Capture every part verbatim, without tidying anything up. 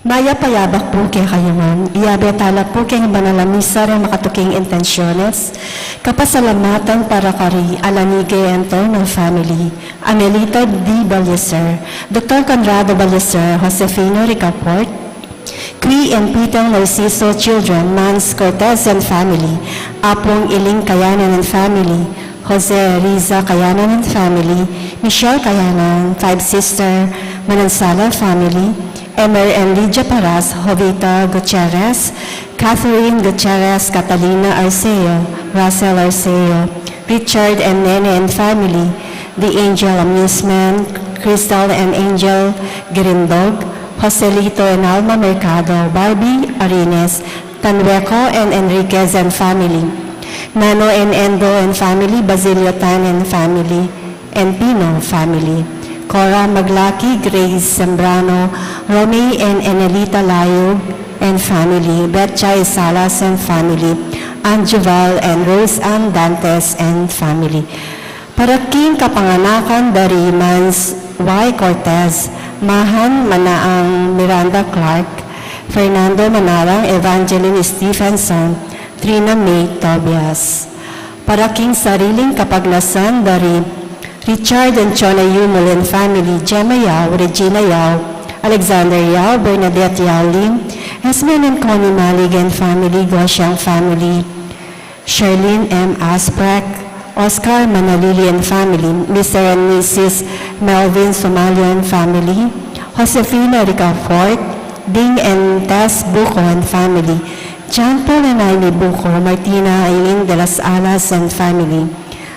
Mayap a yabak pu kekayu ngan. Iyabe tala pu king banal a misa reng makatuking intensyones. Kapasalamatan para kari Alanige Antonio family, Amelita D. Ballester, Doktor Conrado Ballester, Josefino Ricafort, Qui and Peter Narciso children, Mans Cortez and family, Apung Iling Kayanan and family, Jose Riza Kayanan and family, Michelle Kayanan, five sister, Manansala family, Emer and Lydia Paras, Jovita Gutierrez, Catherine Gutierrez, Catalina Arceo, Russell Arceo, Richard and Nene and family, The Angel Amusement, Crystal and Angel Girindog, Joselito and Alma Mercado, Barbie Arines, Tanweco and Enriquez and family, Nano and Endo and family, Basilio Tan and family, and Pino family, Cora Maglaki, Grace Sembrano, Romy and Enelita Layug and family, Betchay Salas and family, Anjuval and Rose Ann Dantes and family. Para king kapanganakan da ri Mans Y. Cortez, Mahan Manaang Miranda Clark, Fernando Manarang, Evangeline Stephenson, Trina May Tobias. Para king sariling kapagnasan da ri Richard and Chona Yumul and family, Gemma Yao, Regina Yao, Alexander Yao, Bernadette Yao Lim, Esmen and Connie Malig and family, Gosiang family, Charlene M. Asprek, Oscar Manalili and family, Mister and Missus Melvin Sumalio and family, Josefina Ricafort, Ding and Tess Buco and family, John Paul and Amy Buco, Martina Aileen de las Alas and family,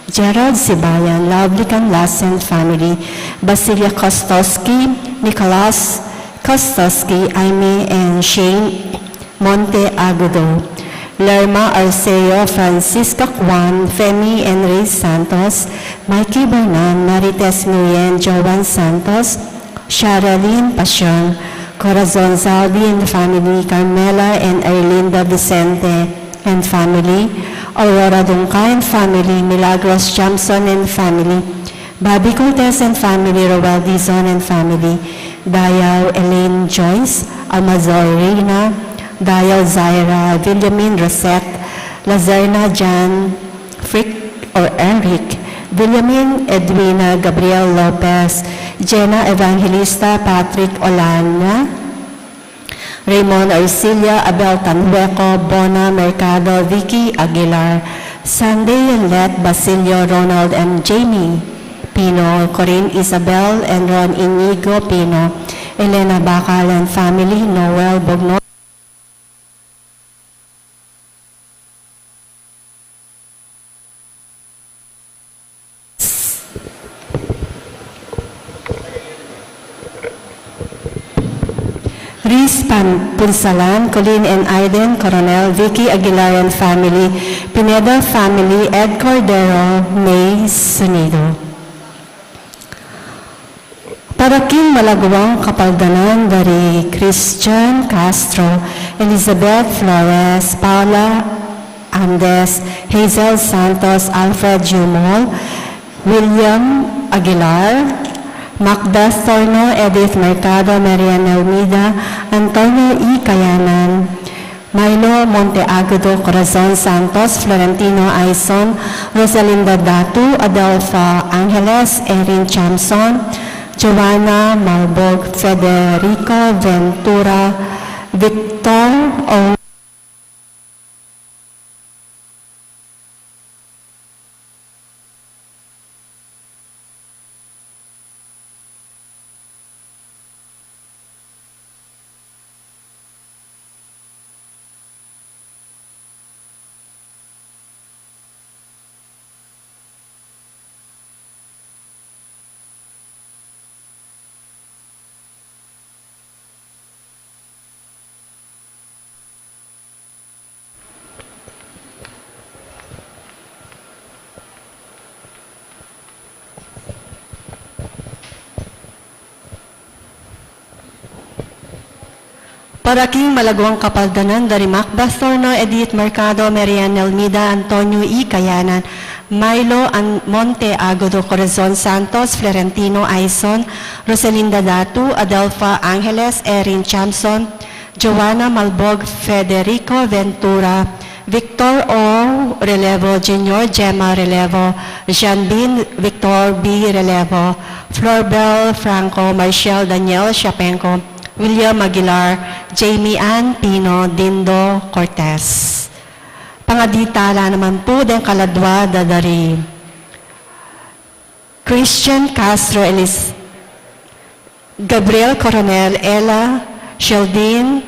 Gerald Sibayan, Lovely Canlas and family, Basilia Kostowski, Nicholas Kostowski, Amy and Shane Monte Agudo, Lerma Arceo, Francisca Kwan, Femi and Rey Santos, Mikey Bernan, Marites Nguyen, Joan Santos, Sharalyn Pasion, Corazon Zaldi and family, Carmela and Erlinda Vicente and family, Aurora Dungca and family, Milagros Jamson and family, Bobby Cortez and family, Roel Dizon and family, Dayao Elaine Joyce, Almazor Reina, Dayao Zaira, Villamin Rosette, Lazarna Jan, Frick or Eric, Villamin Edwina, Gabriel Lopez, Jenna Evangelista, Patrick Olana, Raymond Arcilla, Abel Tanhueco, Bona Mercado, Vicky Aguilar, Sunday and Let Basilio, Ronald and Jamie Pino, Corinne Isabel and Ron Inigo Pino, Elena Bacal and family, Noel Bogno, Riz Pan-, Punsalan, Colleen and Aiden Coronel, Vicky Aguilar and family, Pineda family, Ed Cordero, May Sonido. Para king malaguang kapaldanan da ri Christian Castro, Elizabeth Flores, Paula Andes, Hazel Santos, Alfred Jumol, William Aguilar, Macbeth Torno, Edith Mercado, Marian Almeida, Antonio E. Kayanan, Milo Monteagudo, Corazon Santos, Florentino Aison, Rosalinda Datu, Adelfa Angeles, Erin Chamson, Joanna Malbog, Federico Ventura, Victor O. Para king malaguang kapaldanan da ri Macbeth Torno, Edith Mercado, Marian Almeida, Antonio E. Kayanan, Milo An-, Monte Agudo, Corazon Santos, Florentino Aison, Rosalinda Datu, Adelfa Angeles, Erin Chamson, Joanna Malbog, Federico Ventura, Victor O. Relevo Junior, Gemma Relevo, Jean B. Victor B. Relevo, Florbel Franco, Marshall Daniel Shapenko, William Aguilar, Jamie Ann Pino, Dindo Cortez. Pangaditala naman pu deng kaladwa da dari. Christian Castro Elis, Gabriel Coronel, Ella, Sheldine,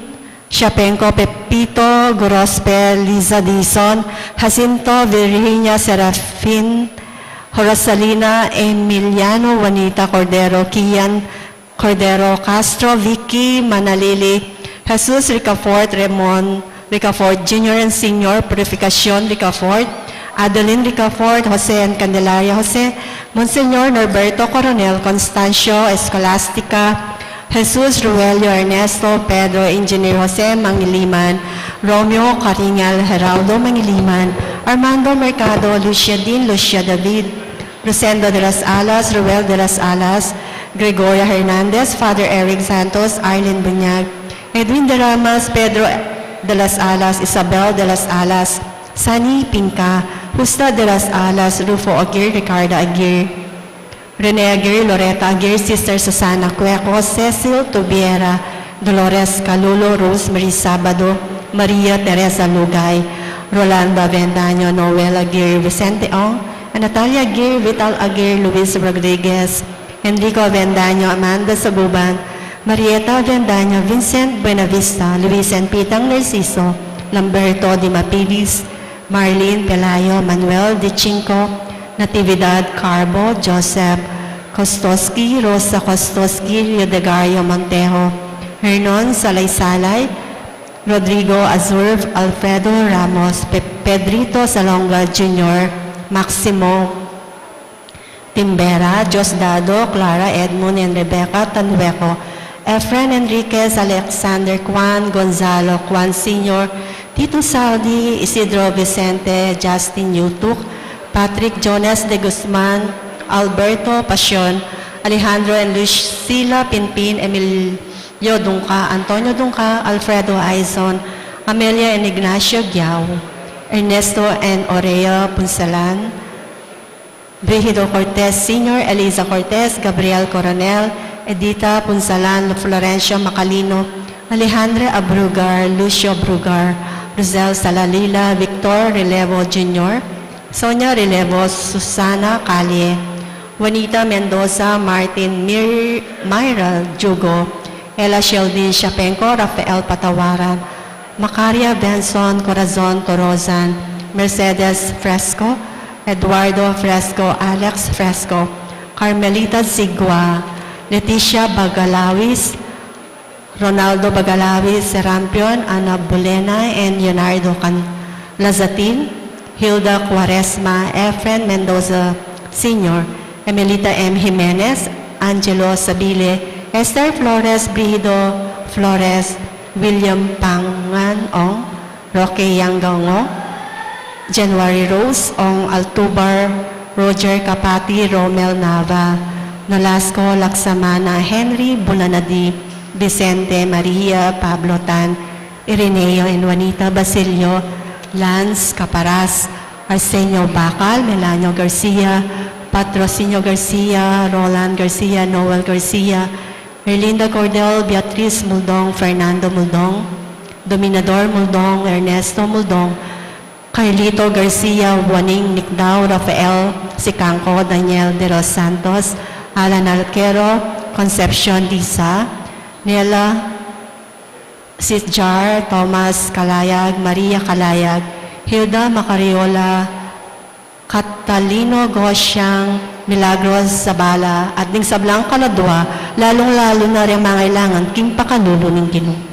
Shapenko, Pepito, Gorospe, Liza Dizon, Jacinto, Virginia, Serafin, Rosalina, Emiliano, Juanita Cordero, Kian, Cordero Castro, Vicky Manalili, Jesus Ricafort, Ramon Ricafort Junior and Senior, Purificacion Ricafort, Adeline Ricafort, Jose and Candelaria Jose, Monsignor Norberto Coronel, Constancio Escolastica, Jesus Ruelio, Ernesto, Pedro, Engineer Jose Mangiliman, Romeo Caringal, Geraldo Mangiliman, Armando Mercado, Lucia Dean, Lucia David, Rosendo de las Alas, Ruel de las Alas, Gregoria Hernandez, Father Eric Santos, Arlene Buñag, Edwin de Ramas, Pedro de las Alas, Isabel de las Alas, Sunny Pinca, Justa de las Alas, Rufo Aguirre, Ricardo Aguirre, Rene Aguirre, Loretta Aguirre, Sister Susana Cueco, Cecil Tubiera, Dolores Calulo, Rosemary Sabado, Maria Teresa Lugay, Rolanda Avendaño, Noel Aguirre, Vicente Ong, Natalia Aguirre, Vital Aguirre, Luis Rodriguez, Enrico Avendaño, Amanda Saguban, Marieta Avendaño, Vincent Buenavista, Luis and Pitang Narciso, Lamberto Dimapilis, Marlene Pelayo, Manuel Dichinco, Natividad Carbo, Joseph Kostoski, Rosa Kostoski, Leodegario Montejo, Hernon Salaysalay, Rodrigo Azurf, Alfredo Ramos, Pe-, Pedrito Salonga Junior, Maximo Timbera, Diosdado, Clara, Edmund and Rebecca Tanhueco, Efren Enriquez, Alexander Kwan, Gonzalo Kwan Senior, Tito Saldi, Isidro Vicente, Justin Yutuk, Patrick Jonas de Guzman, Alberto Pasion, Alejandro and Lucila Pinpin, Emilio Dungca, Antonio Dungca, Alfredo Aizon, Amelia and Ignacio Giao, Ernesto and Orea Punsalan, Brigido Cortez Senior, Eliza Cortez, Gabriel Coronel, Edita Punsalan, Florencio Macalino, Alejandra Abrugar, Lucio Abrugar, Rosel Salalila, Victor Relevo Junior, Sonia Relevo, Susana Calle, Juanita Mendoza, Martin Mir-, Myra Jugo, Ella Sheldin Shapenko, Rafael Patawaran, Macaria Benson, Corazon Torozan, Mercedes Fresco, Eduardo Fresco, Alex Fresco, Carmelita Zigua, Leticia Bagalawis, Ronaldo Bagalawis, Serampion, Ana Bulena, and Leonardo Can-, Lazatin, Hilda Cuaresma, Efren Mendoza Senior, Emelita M. Jimenez, Angelo Sabile, Esther Flores, Brigido Flores, William Pangan Ong, Roque Yangango, January Rose Ong Altubar, Roger Capati, Romel Nava, Nolasco Laksamana, Henry Bulanadi, Vicente Maria, Pablo Tan, Ireneo and Juanita Basilio, Lance Caparas, Arsenio Bacal, Melanio Garcia, Patrocinio Garcia, Roland Garcia, Noel Garcia, Erlinda Cordel, Beatriz Muldong, Fernando Muldong, Dominador Muldong, Ernesto Muldong, Carlito Garcia, Juaning Nicdao, Rafael Sicangco, Daniel de los Santos, Alan Alquero, Concepcion Disa, Nela Sitjar, Thomas Calayag, Maria Calayag, Hilda Macariola, Catalino Gosiang, Milagros Zabala, at ding sablang kaladwa, lalung-lalu na ring mangailangan king pakalulu ning Ginu.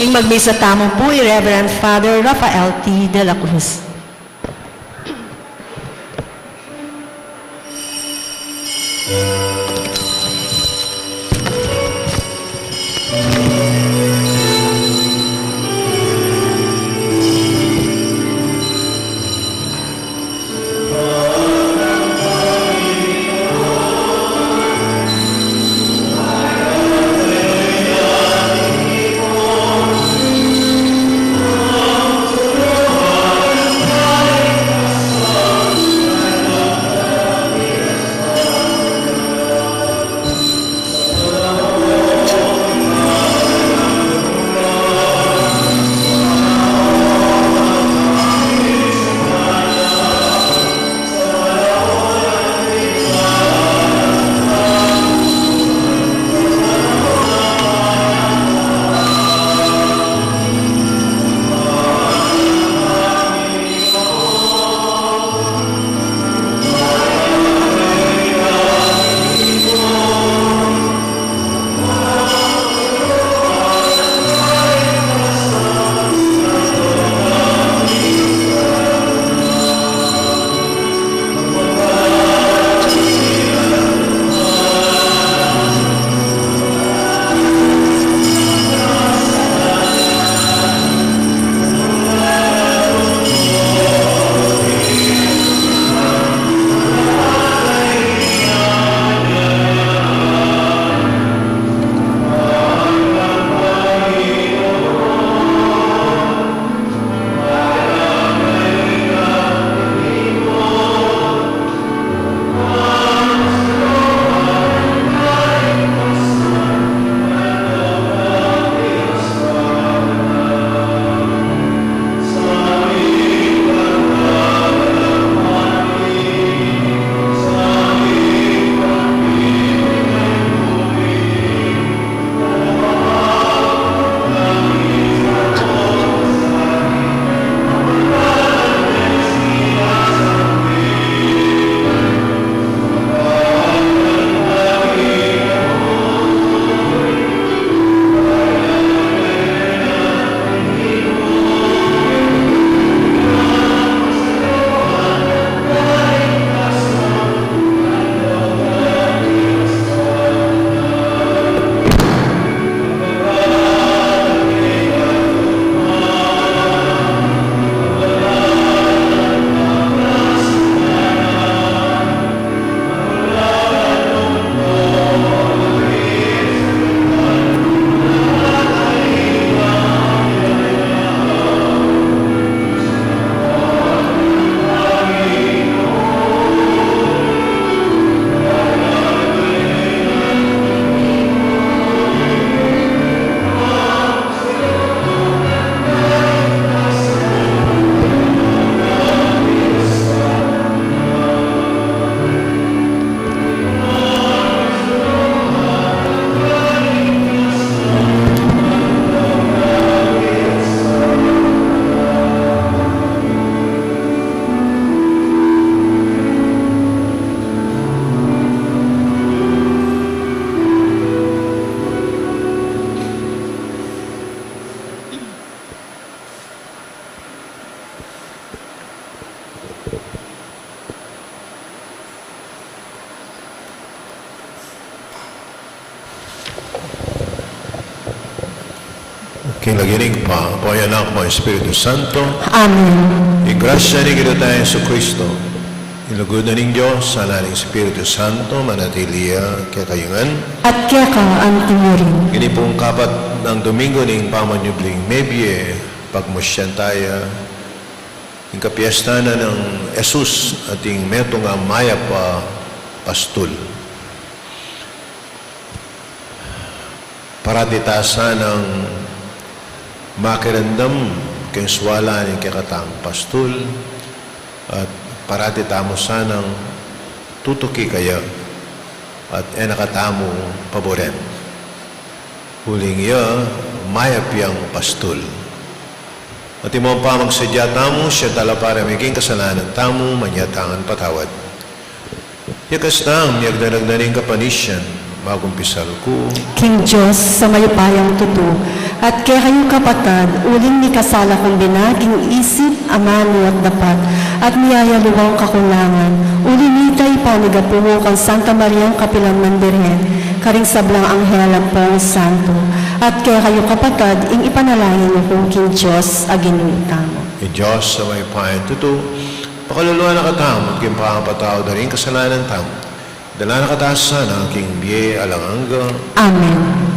Ing magmisa tamu pu i Reverend Father Rafael T. de la Cruz. King lagyu ning Ibpa, ampo ning Anak, ampo ning Espiritu Santo. Amen. Ing grasya ning Ginu tang Jesucristo, ing lugud na ning Dios, sala ning Espiritu Santo, manatili ya kekayu ngan. At keka antimurin. Ini pung kapat a Domingo ning pamanyubling mebie, pagmusyan taya ing kapiestan nang Jesus, ating metung a mayap a pastul. Parati ta sanang makiramdam king sualan ning kekatang pastul, at parati tamu sanang tutuki kaya, at e na katamu paburen. Uling iya, mayap yang pastul. At ing pamagsadya tamu, siya talapari mi king kasalanan tamu, manyatang patawad. Yakas tang miyagdanag na ning kapanisian, magumpisal ku king Dios a mayupayang tutu, at kekayu kapatad, uling mikasala kung bina king isip, amanu at dapat, at miyayaliwang kakulangan, uli nita Ni gapu kang Santa Mariang kapilan man Birhen, karing sablang anghel ampong santo, at kekayu kapatad, ing ipanalangin yu ku king Dios a Ginu tamu. Ing Dios a mayupayang tutu, pakaluluan na katamu king pangapatawad da ring kasalanan tamu. Dala na katamu sana king bie alang angga. Amen.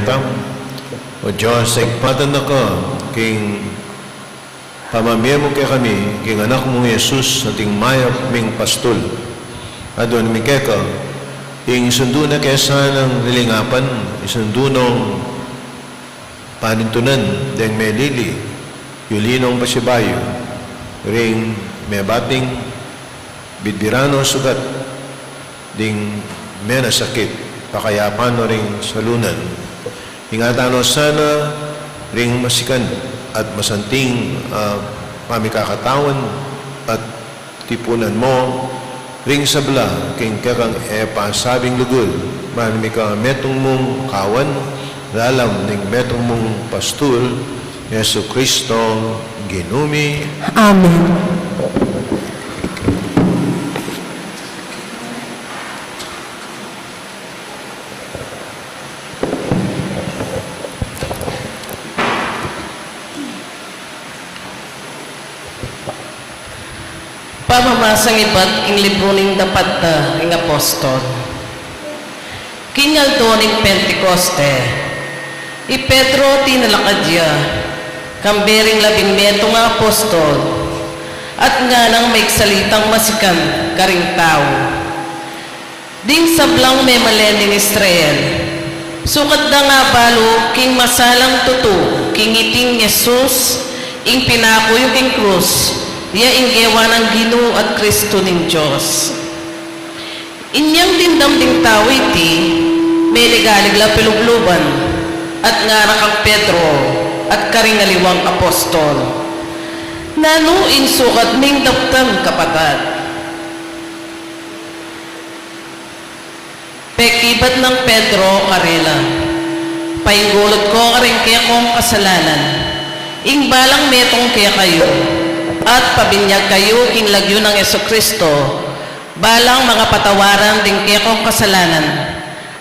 Kam, O Dios, saikpatan da ka king pamamie mu kekami king Anak mung Jesus, ating mayap ming pastul. Aduan mi keka, ing sundu na ke sanang lilingapan, ing sundu nong panintunan deng melili, yuli nong pasibayu, ring mebating bidbiran o sugat ding menasakit, pakayapan no ring salunan. Ingatan no sana ring masikan at masanting, ah, pamikakatawan at tipunan mo ring sabla king kekang e pasabing lugud, ban mika metung mung kawan, lalam ning metung mung pastul, Jesucristo, Ginu mi. Amen. Pamamasang ibat king libru ning Dapat da ring Apostol. King aldo ning Pentecoste, i Pedro tinalakad ya, kambe ring labing metung a apostol, at nganang megsalitang masikan karing tau. Ding sablang memalen ning Israel, sukat dang abalu king masalang tutu king iting Jesus, ing pinaku yu king krus, ya ing gewa nang Ginu at Kristu ning Dios. Inyang dimdam ding tau iti, meligalig la pilubluban, at ngara kang Pedro at karing aliwang apostol, "Nanu ing sukat ming daptan, kapatad?" Pekibat nang Pedro karela, "Painggulut ko karing kekong kasalanan, ing balang metung kekayu, at pabinyag kayu king lagyu nang Jesucristo, balang makapatawaran ding kekong kasalanan,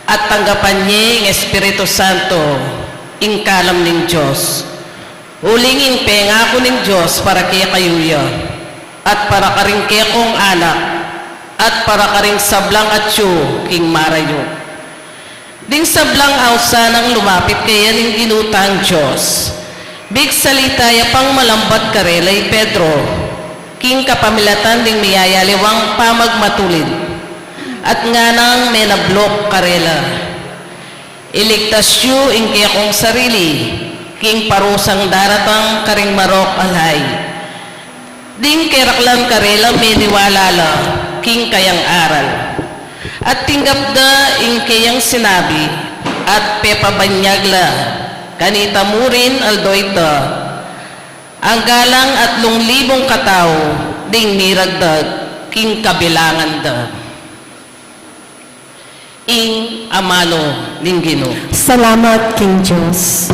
at tanggapan ye ing Espiritu Santo, ing kalam ning Dios. Uling ing pengaku ning Dios para kekayu ya, at para karing kekong anak, at para karing sablang atyu king marayu." Ding sablang ausan nang lumapit kaya ning Ginu tang Dios, migsalita ya pang malambat karela i Pedro, king kapamilatan ding miyayaliwang pamagmatulid, at nganang menabluk karela, "Iligtas yu ing kekong sarili king parusang daratang karing marok a lait." Ding keraklan karela meniwala la king kayang aral, at tinggap da ing keyang sinabi, at pepabanyag la. Kanita mu rin aldo ita, angga lang atlung libung katau ding miragdag king kabilangan da. Ing amanu ning Ginu. Salamat king Dios.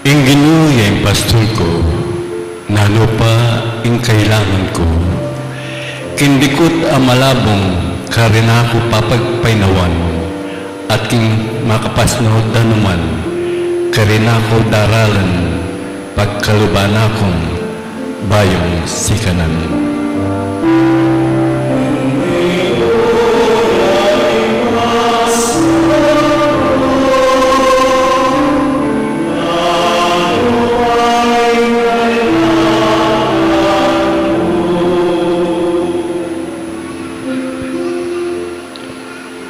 Ing Ginu ya ing pastul ku, nanu pa ing kailangan ku? King dikut a malabung, karin aku papagpainawan, at king makapasnud a danuman, karin aku daralan, pagkaluban na kung bayung sikanan.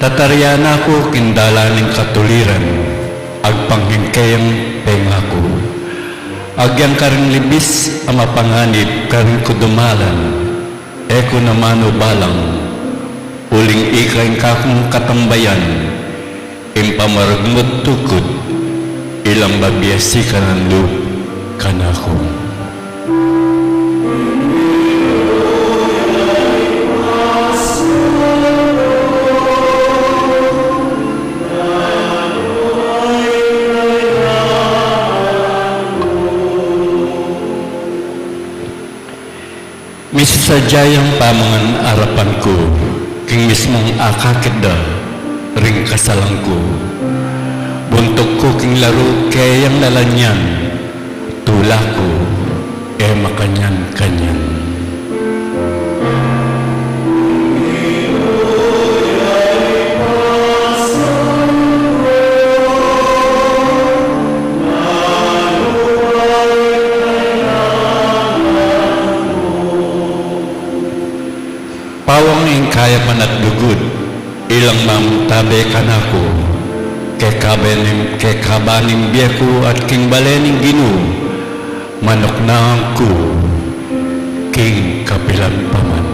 Tatarian na ku king dalan ning katuliran, agpang king keyang pengaku. Agyang karing libis a mapanganib karin ku dumalan, e ku na manu balang, uling ika ing kakung katambayan, ing pamarag mu't tukud, ilang babie sikanan lub kanaku. Misasadya yang pamangan arapan ku, king mismung akakit da ring kasalan ku. Buntuk ku king laru keyang lalanyan, tula ku e makanyan-kanyan. Pawang ing kayapan at lugud, ilang mamuntabe kanaku, kekaba ning, kekaba ning bie ku at king bale ning Ginu, manuknangan ku king kapilan pa man.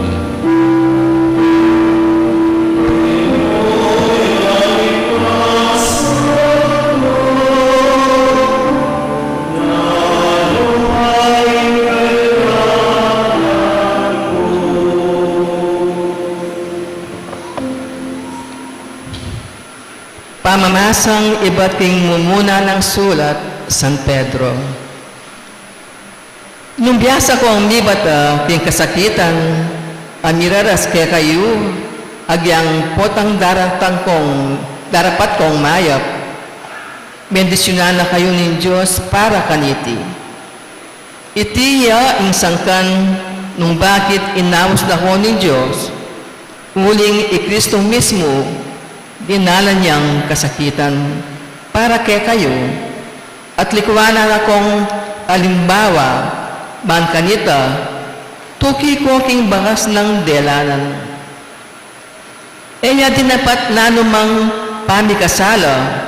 Pamamasang ibat king mumuna nang sulat San Pedro. Nung biasa kong mibata king kasakitan a miraras kekayu, agyang potang daratan kong, darapat kong mayap, bendisyunan na kayu ning Dios para kaniti. Iti ya ing sangkan nung bakit inaus na ko ning Dios, uling i Kristo mismu dinalan yang kasakitan para kekayu, at likuanan na kong alimbawa, ban kanita, tuki ko king bakas nang delanan. E ya dinapat nanumang pamikasala,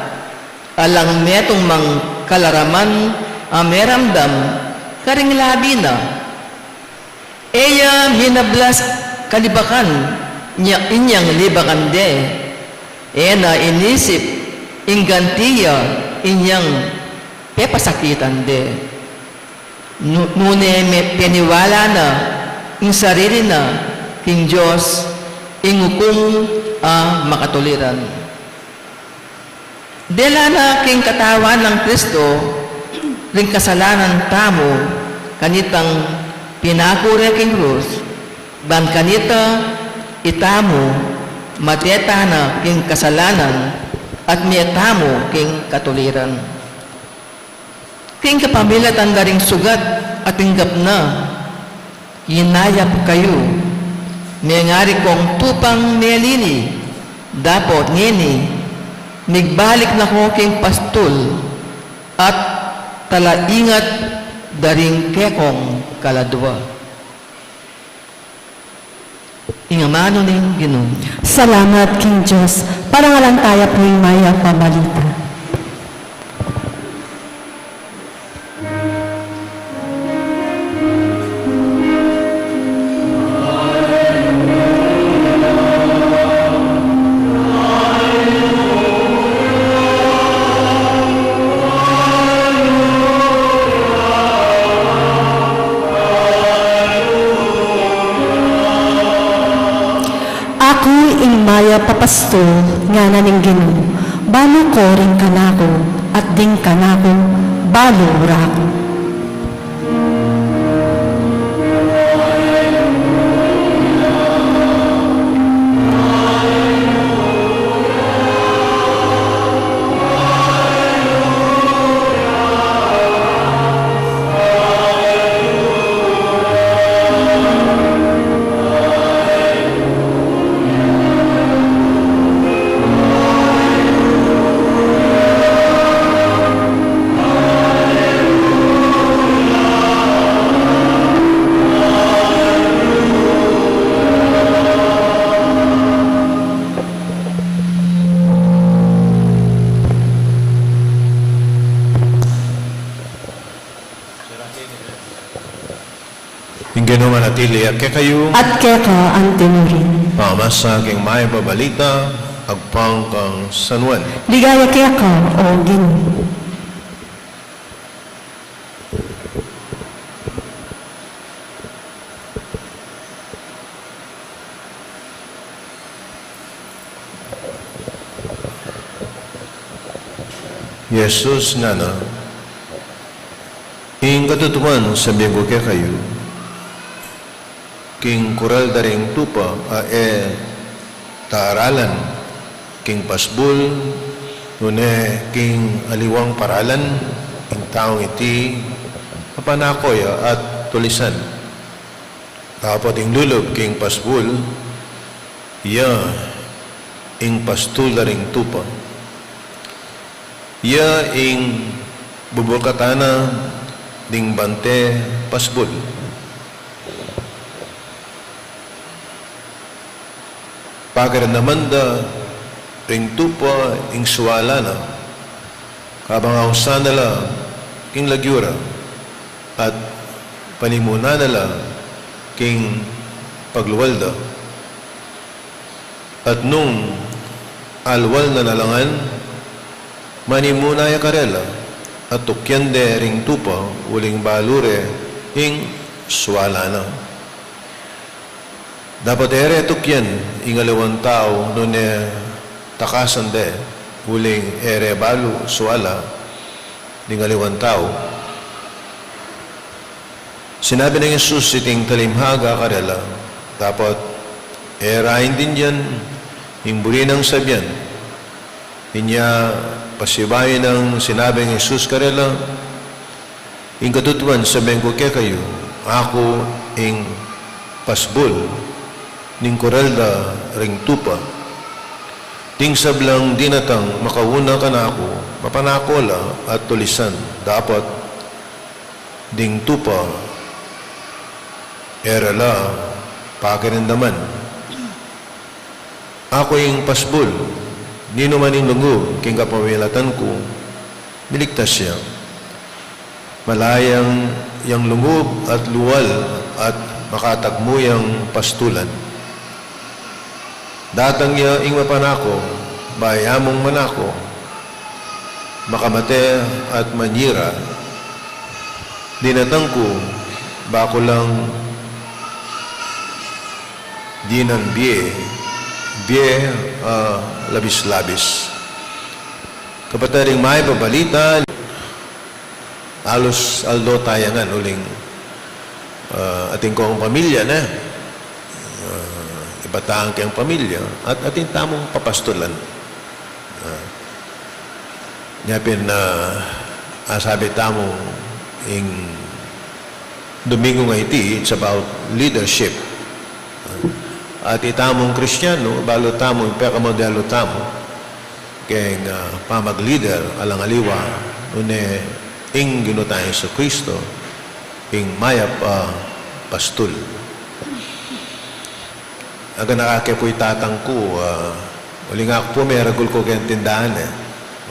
alang metung mang kalaraman a meramdam karing labi na. E ya minablas kalibakan nya inyang libakan de. E na inisip ing ganti ya inyang pepasakitan de. Nu-, nune me-, peniwala na ing sarili na king Dios, ing ukum a makatuliran. Dela na king katawan nang Kristo ring kasalanan tamu, kanitang pinaku re king krus, ban kanita itamu mate tana king kasalanan at mie tamu king katuliran. King kapamilatan da ring sugat a tinggap na, kinayap kayu, mengari kong tupang melili, dapot ngeni, migbalik na ko king pastul, at talaingat da ring kekong kaladua. Ing amanu ning Ginu. Salamat king Dios. Parangalan taya pu ing mayap a balita. Aku ing mayap a pastul, ngana ning Ginu, balu ko ring kanaku, at ding kanaku, balu ra ku. Ing Ginu manatili ya kekayu. At keka antimurin. Pamasa king mayap a balita agpang kang San Juan. Ligaya keka, O Ginu. Jesus ngana, ing katutuan sabian ku kekayu, king kural da ring tupa, a e ta aralan king pasbul, nune king aliwang paralan, ing taung iti, mapanako ya at tulisan. Dapot ing lulub king pasbul, iya ing pastul da ring tupa. Iya ing bubulkatan na ding bante pasbul. Pakiramdaman da ring tupa ing suala na, kabang ausan na la king lagyu ra, at panimunan na la king paglual da. At nung alual na na la ngan, manimuna ya karela, at tukyan de ring tupa, uling balu re ing suala na. Dapot e re tukyan ing aliwang tau, nune takasan de, uling e re balu suala ding aliwang tau. Sinabi nang Jesus iting talimhaga karela, dapot e ra aintindian ing buri nang sabian. Inya pasibayu nang sinabi nang Jesus karela, Ing katutuan sabian ku kekayu, aku ing pasbul ning kural da ring tupa. Ding sablang dinatang makauna kanaku, mapanako la at tulisan, dapot ding tupa e ra la pakiramdaman. Aku ing pasbul, ninuman ing lungub king kapamilatan ku, miligtas ya. Malayang yang lungub at lual at makatagmu yang pastulan. Datang ya ing mapanako, bayu ya mung manako, makamate at manyira. Dinatang ku, ba ku lang dinan bie, bie, ah, labis-labis. Kapatad, ing mayap a balita, alus aldo taya ngan uling, ah, atin kong pamilya na, ah, ibat tang keng pamilya, at atin tamung papastulan. Ah, nya pin, ah, asabi tamu ing Domingo nga iti, it's about leadership. At itamung Kristiano, balu tamu, ing pekamodelu tamu keng, ah, pamaglider, alang aliwa, nune ing Ginu tang Jesucristo, ing mayap a pastul. Aga nakake pu i tatang ku, ah, uling aku pu meragul ku keng tindahan e.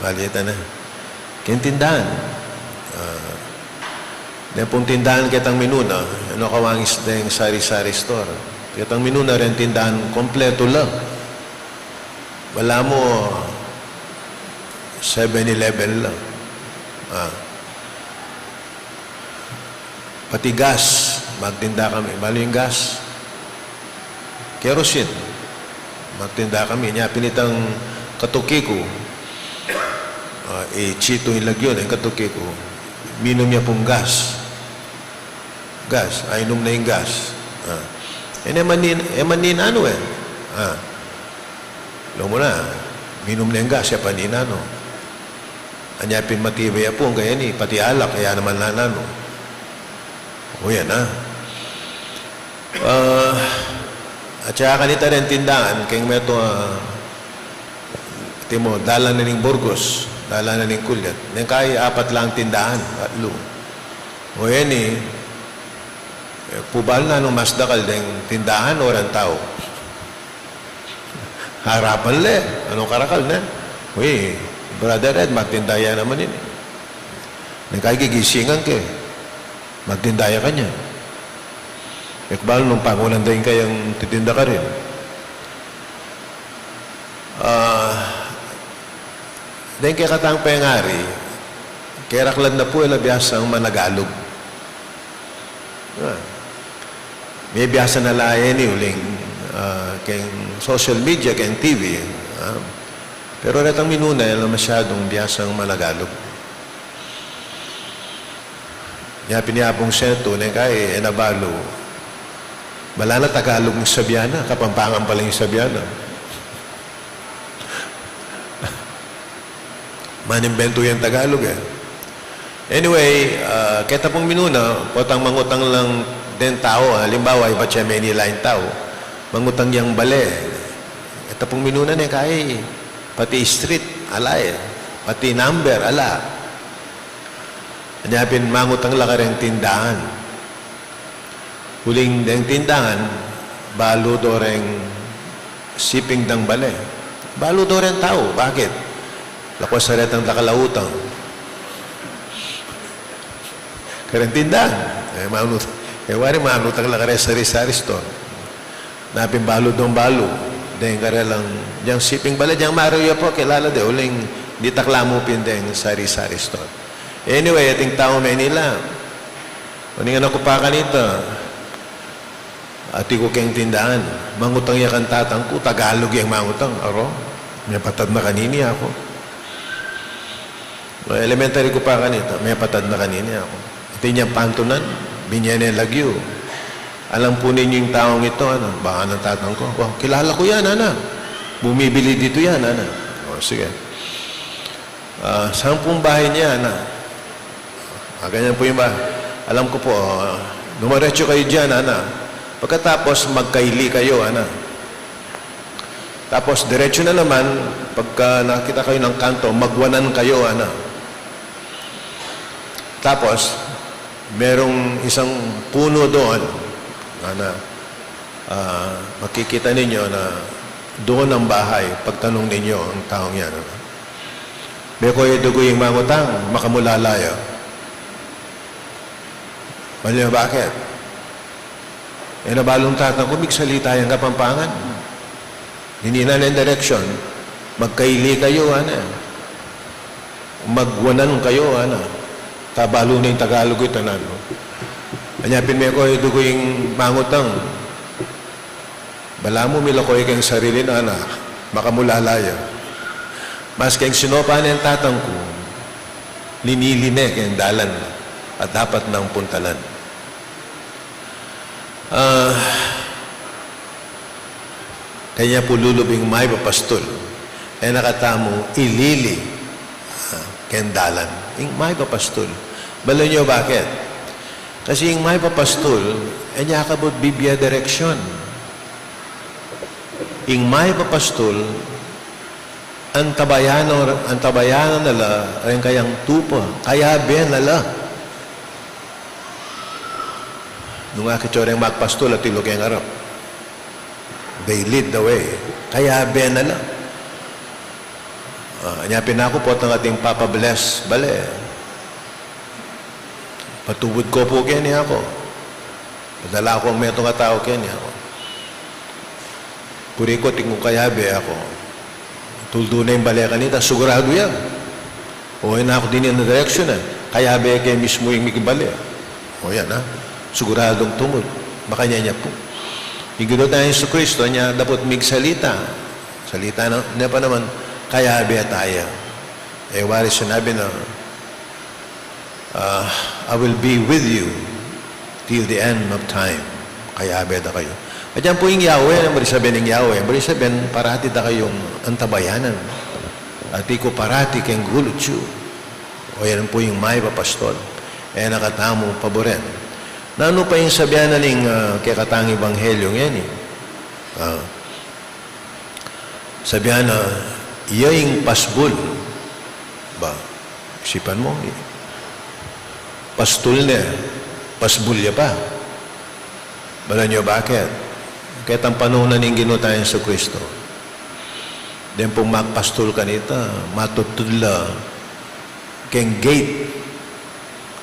Balita na. Keng tindahan. Ah, deng pung tindahan ketang minuna, e no kawangis deng sari-sari store. Ketang minuna reng tindahan kompletu la. Balamu Seven Eleven la. Ah. Pati gas, magtinda kami. Balu ing gas, kerosene, magtinda kami. Nya pin itang katuki ku, ah, i Chito ing lagyu na, ing katuki ku, minum ya pung gas. Gas, a, inum na ing gas. Ah. E ne man nin-, e man ninanu e. Ah. Lo mu na, minum ne ing gas, e pa ninanu. Anya pin matibay ya pu, kaya ini, pati alak, e ya naman nananu. O yan, a. Ah, at saka kanita reng tindahan, keng metung, ah, timo, dalan na ning Burgos, dalan na ning Culiat. Neng kai apat lang tindahan, atlu. O yan e, e, pubal na nung mas dakal deng tindahan o reng tau. Harapan le, anong karakal na? Uy, Brother Ed, magtinda ya naman ini. Neng kai gigisingan ke, magtinda ya kanyan. E ku balu nung pangunan da ing kayang titinda karin. Ah, deng kekatang pengari, keraklan na pu e la biasang managalug. Ah. Mebiasa na la e ini uling, ah, keng social media, keng T V, ah. Pero retang minuna, e la masyadung biasang managalug. Nya pin yapung setu, neng kai, e na balu. Bala na Tagalog ing sabyan na, Kapampangan pala ing sabyan na. Manimbentu yang Tagalog e. Anyway, ah, keta pung minuna, potang mangutang lang deng tau, ah, alimbawa, ibat ya Manila ing tau, mangutang yang bale. Keta pung minuna ne, kaya pati street, ala e. Pati number, ala. Anya pin mangutang la kareng tindahan. Uling deng tindahan, balu do reng siping dang bale. Balu do reng tau. Bakit? Lakwas sa retang dakal a utang. Kareng tindahan. E, manut-, e, wari manutang la kareng sari-sari store. Anya pin balu dong balu deng karelang dyang siping bale, dyang maru ya pu, kilala de, uling ditak la mu pin deng sari-sari store. Anyway, ating tau Manila. Uling anak ku pa kanita, ati ku keng tindahan, mangutang ya kang tatang ku, Tagalog yang mangutang, aro, mepatad na kanini aku. Elementary ku pa kanita, mepatad na kanini aku. Atin yang pantunan, binye ne lagyu. Alam pu ninyo ing taung ito, ana? Baka ng tatang ku. Wah, kilala ku yan, ana. Bumibili dito yan, ana. O, sige. Ah, sampung bahay niya, ana. Ah, ganyan pu yung ba-, alam ku pu, ah, dumiretsu kayu dyan, ana. Pagkatapos, magkaili kayu, ana. Tapos, diretsu na naman, pagka nakakita kayu ng kanto, magwanan kayu, ana. Tapos, merong isang puno doon, ana. Ah, makikita ninyo na doon ang bahay, pagtanong ninyo ang taung yan. Meko e dugu ing mangutang, makamulala ya. Alam niyo bakit? E na balu ing tatang ku migsalita yang Kapampangan. Dininan ne ing direksyon, magkaili kayu, ana. Magwanan kayu, ana. Kabalu na ing Tagalog ita, nanu? Anya pin meko e dugu ing mangutang. Balamu milako ya keng sarili na, ana, makamulala ya. Maski ing sinopa ne ing tatang ku, linili ne keng dalan a dapat nang puntalan. Ah, kaya pu lulub ing mayap a pastul, e na katamu ilili, ah, keng dalan. Ing mayap a pastul. Balamu nyo bakit? Kasi ing mayap a pastul, e ne akabut bibie direksyon. Ing mayap a pastul, antabayanan, antabayanan na la reng kayang tupa, kayabe na la. Nung akit yu reng magpastul, atilu keng arap. They lead the way. Kayabe na la. Ah, anya pin aku, potang ating papa-bless bale, patubud ko pu keni aku. Padala kung metung a tau keni aku. Puri ku, atin kung kayabe aku. Tuldu ne ing bale kanita, siguradu ya. O, e na ku dininan direksyon, e. Kayabe ke mismu ing miging bale. O, yan, ha? Siguradung tumud. Makanyan ya pu. Ing Ginu tang Jesucristo, anya dapot migsalita, salita na, ne pa naman, kayabe taya. E, wari sinabi na, ah, "I will be with you till the end of time." Kayabe da kayu. At yan pu ing Yahweh, ano buri sabyan ning Yahweh? Buri sabyan, parati da kayung antabayanan. Ati ku parati keng gulut yu. O, yan pu ing mayap a pastul. E na katamu paburen. Nanu pa ing sabyan na ning, ah, kekatang ebanghelyo ngeni? Ah, Sabyan na, iya ing pasbul. Ba, isipan mu, pastul ne, pasbul ya pa. Balamu nyo bakit? Ketang panaun na ning Ginu tang Jesucristo, deng pung magpastul kanita, matudtud la keng gate.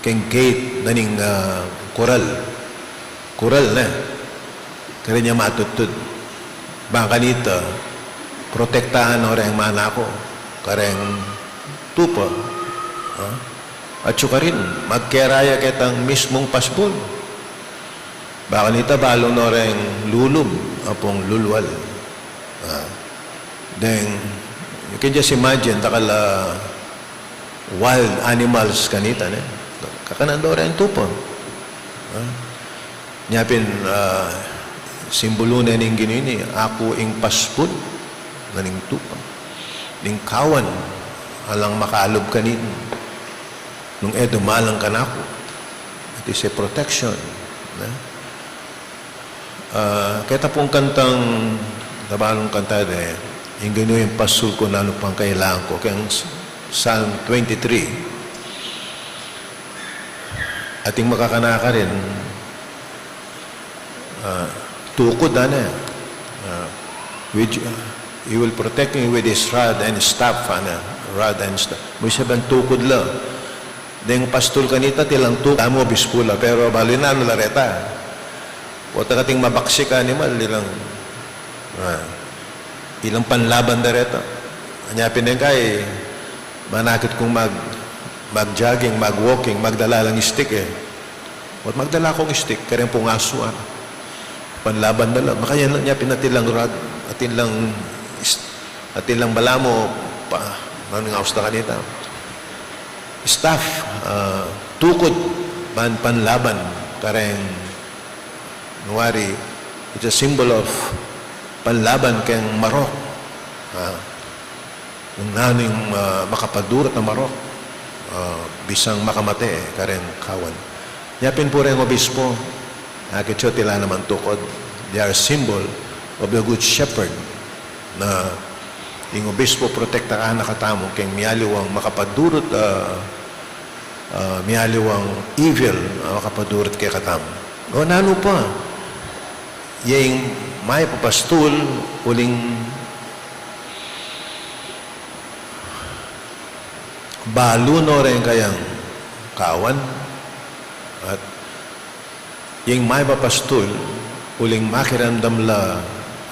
Keng gate na ning, ah, kural. Kural, ne? Kareng ya matudtud. Bang kanita, protektahan no reng manako kareng tupa. Ah? At sukarin, magkera ya ketang mismung pasbul. Bang kanita, balu no reng lulub, ampong lulwal. Ah. Deng, you can just imagine, dakal a wild animals kanita, ne? Kakanan do reng tupa. Ah. Nya pin, ah, Simbolu ne ning Ginu ini, aku ing pasbul na ning tupa. Ning kawan, alang makalub kanin nung e dumalang kanaku. It is a protection, ne? Ah, keta pung kantang, tabalung kanta de, ing Ginu ing pastul ku, nanu pang kailangan ku, keng Psalm twenty-three. Ating makakana karin, ah, tukud, ana. Ah, with, he will protect me with his rod and staff, ana. Rod and staff. Mu isab yang tukud la. Deng pastul kanita, tilang tukud, amu obispu la, pero balu nanu la reta. Pota kating mabaksik a animal, ilang, ah, ilang panlaban da reta. Anya pin deng kai, manakit kung mag, mag-jogging, mag-walking, magdala lang stick, e. Ot magdala kung stick, kareng pung asu, ah. Panlaban da la. Makanyan la, nya pin atin lang rod, atin lang is-, atin lang balamu, pa, nanu ing aus da kanita? Staff, ah, tukud, ban panlaban, kareng, nung wari, it's a symbol of panlaban keng marok. Ah. Nung nanu ing, ah, makapadurut a marok, ah, bisang makamate, e, kareng kawan. Nya pin pu reng obispu, akit yu tila naman tukud. They are symbol of the good shepherd, na ing obispu protektahan na katamu keng mialiwang makapadurut, ah, ah, mialiwang evil, ah, makapadurut kekatamu. O nanu pa, ya ing mayap a pastul, uling balu no reng kayang kawan, at ing mayap a pastul, uling makiramdam la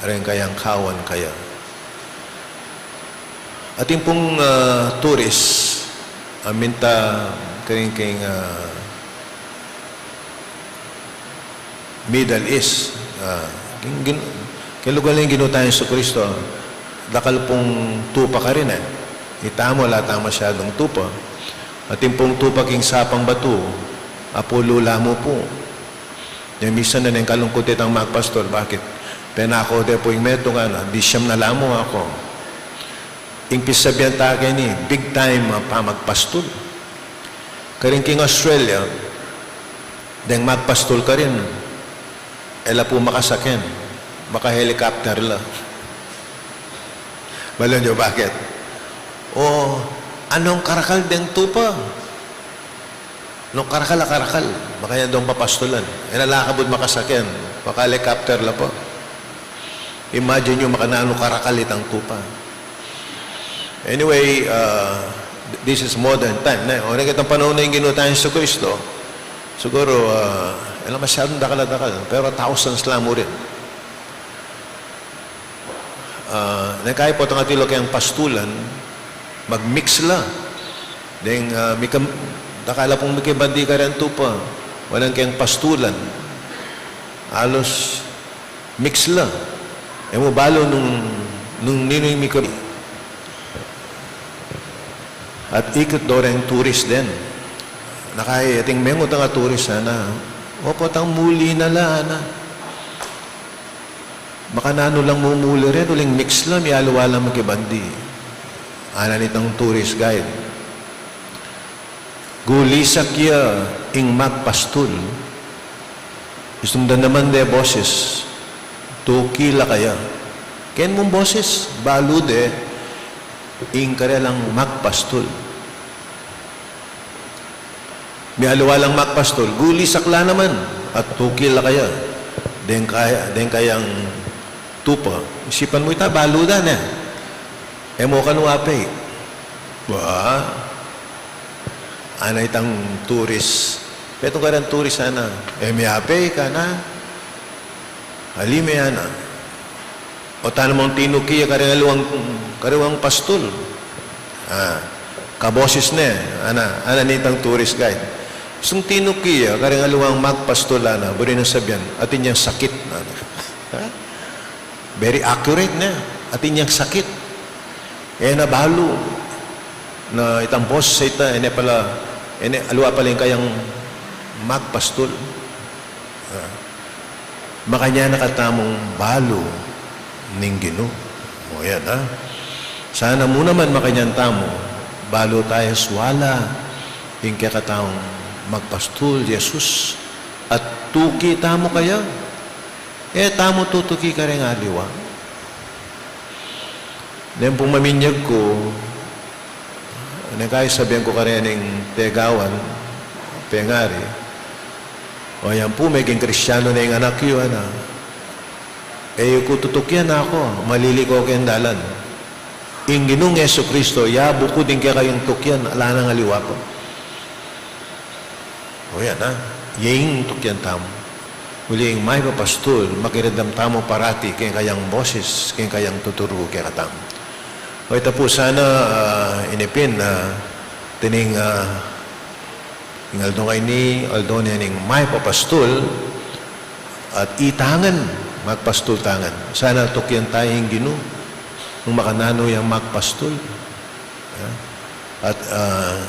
reng kayang kawan kaya. Atin pung, ah, turis, a minta karin keng, ah, Middle East. Ah, gin-, gin-, keng lugal ning Ginu tang Jesucristo, dakal pung tupa karin, e. Itamu, ala tang masyadung tupa. Atin pung tupa king sapang batu, apulu la mu pu. Nya misan neng kalungkut itang magpastul, bakit? Penako de pu ing metung, ana, di siyam na la mu aku. Ing pisabian ta keni, big time a pamagpastul. Karin king Australia, deng magpastul karin, e la pu makasaken, maka-helicopter la. Balu yu bakit? O, anung karakal deng tupa. Nung karakal a karakal, makanyan dong papastulan. E na la kabud makasaken, maka-helicopter la pa. Imagine yu, makananu karakal itang tupa. Anyway, ah, this is modern time, ne? O, nung itang panaun na ning Ginu tang Jesucristo, siguru, ah, e la masyadung dakal a dakal, pero thousands la mu rin. Ah, nung kai potang atyu la keng pastulan, mag-mix la. Deng, ah, mika-, dakal la pung mikibandi kareng tupa, walang keng pastulan. Alos mix la. E mu balu nung, nung ninu ing mika-, at ikit do reng turis den. Nung kai ating mengut a turis, ana, o, potang muli na la, ana. Makananu lang mumuli rin, uling mix la, mialiwa lang makibandi. Ana nitang tourist guide. Gulisak ya ing magpastul. Istung damdaman de boses, tuki la kaya. Keng mung boses, balu de ing karelang magpastul. Mialiwa lang magpastul, gulisak la naman, at tuki la kaya. Deng kaya, deng kayang tupa. Isipan mu ita, balu da ne. E mu kanu ape. Ba? Ana itang turis. Petung kareng turis, ana. E mi ape ka na. Ali me, ana. O, tana mung tinuki ya kareng aliwang, kareng pastul. Ah, kaboses ne, ana, ana nitang tourist guide. Istung tinuki ya kareng aliwang magpastul, ana, buri nang sabian, atin yang sakit, ana. Ha? Very accurate ne, atin yang sakit. E na balu na itang boses a ita, e ne pala, e ne aliwa pala ing kayang magpastul. Ah. Makanyan na katamung balu ning Ginu. O yan, ha? Sana mu naman makanyan tamu, balu taya suala ing kekatamung magpastul Jesus, at tuki tamu kaya. E tamu tutuki kareng aliwa. Neng pung maminyag ku, neng kayu sabian ku kareng pegawan, pengari, o yan pu, meging Kristiano na ing anak yu, ana. E yu ku tutukian, aku, maliliko keng dalan. Ing Ginung Jesucristo, ya bukud ing kekayung tukian, ala nang aliwa pa. O yan, ha? Ing tukian tamu. Uli ing mayap a pastul, makiramdam tamu parati king kayang boses, king kayang tuturu kekatamu. O ita pu sana, ah, ini pin, ah, tining, ah, ing aldo ngeni, aldo ne ning mayap a pastul, at itangan, magpastul tangan. Sana tukian taya ing Ginu, nung makananu yang magpastul. Ha? At, ah,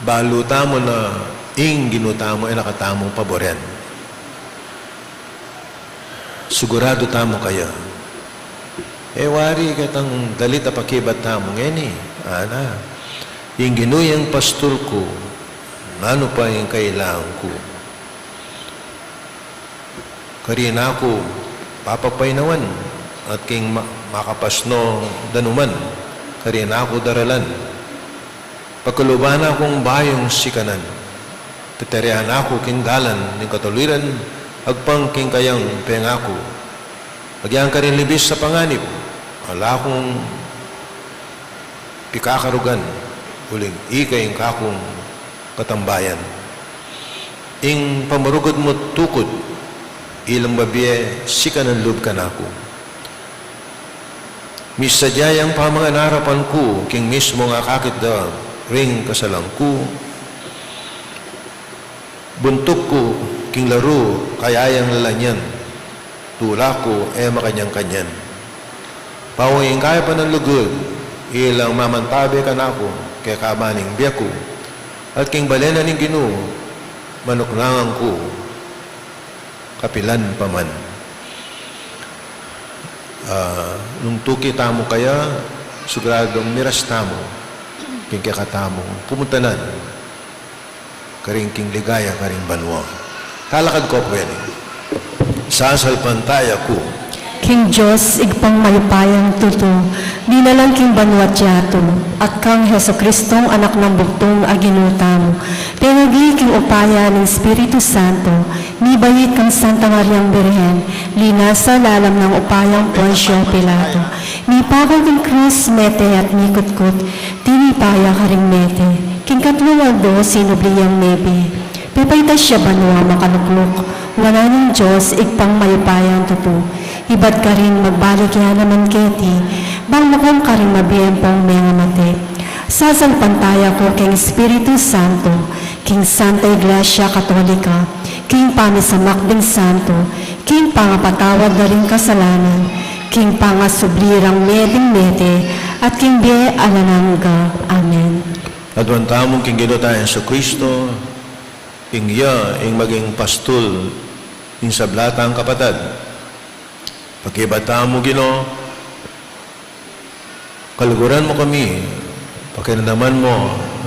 balu tamu na ing Ginu tamu, e na katamu paboren. Siguradu tamu kaya. E wari ketang dalit a pakibat tamu ngeni, ana, ing Ginu yang pastul ku, nanu pa ing kailangan ku? Karin aku papapainawan, at king ma-, makapasno danuman, karin aku daralan. Pakaluban na kung bayung sikanan, peterian aku king dalan ning katuliran, agpang king kayang pengaku. Agyang karin libis a panganib, ala kung pikakarugan, uling ika ing kakung katambayan. Ing pamarugud mu tukud, ilang babie sikanan lub kanaku. Misadya yang pamangan arapan ku, king mismung akakit da ring kasalan ku. Buntuk ku king laru, kaya yang lalanyan, tula ku e makanyan-kanyan. Pawang ing kaya pa nang lugud, ilang mamantabe kanaku, kekaban ning bie ku, at king balen na ning Ginu, manuknangan ku, kapilan pa man. Ah, nung tuki tamu kaya, siguradung miras tamu king kekatamung pumutunan, karin king ligaya, karing banua. Talakad ku pu ini. Sasalpantaya ku king Dios, Ibpang mayupayang tutu, linalang king banua't yatu, at kang Jesucristong Anak nang bugtung a Ginu tamu, pengagli king upaya ning Espiritu Santo, mibait kang Santa Mariang Birhen, linasa lalam nang upayang Poncio Pilato, mipako king krus, mete at mikutkut, tinipa ya karing mete, king katlung aldo sinubli yang mebie. Pepaitas ya banua makalukluk, wanan ning Dios, Ibpang mayupayang tutu, ibat karin magbalik ya naman keti, bang makalung karing mabie ampong mengamate. Sasalpantaya ku king Espiritu Santo, king Santa Iglesia Katolika, king pamisamak ding santo, king pangapatawad da ring kasalanan, king pangasubli rang meding mete, at king bie alang angga. Amen. Aduan tamu king Ginu tang Jesucristo, ing iya ing maging pastul ning sabla tang kapatad. Pakibat tamu, Ginu, kaluguran mu kami, pakiramdaman mu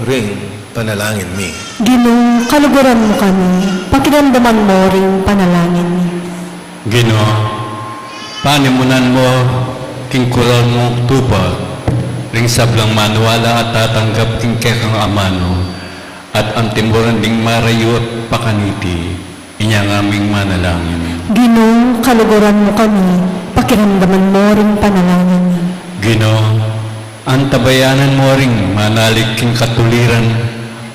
ring panalangin mi. Ginu, kaluguran mu kami, pakiramdaman mu ring panalangin mi. Ginu, panimunan mu king kural mung tupa ring sablang maniwala at tatanggap king kekang amanu, at antimuran ding marayu at pakaniti. Inya ngaming manalangin. Ginu, kaluguran mu kami, pakiramdaman mu ring panalangin mi. Ginu, antabayanan mu ring manalig king katuliran,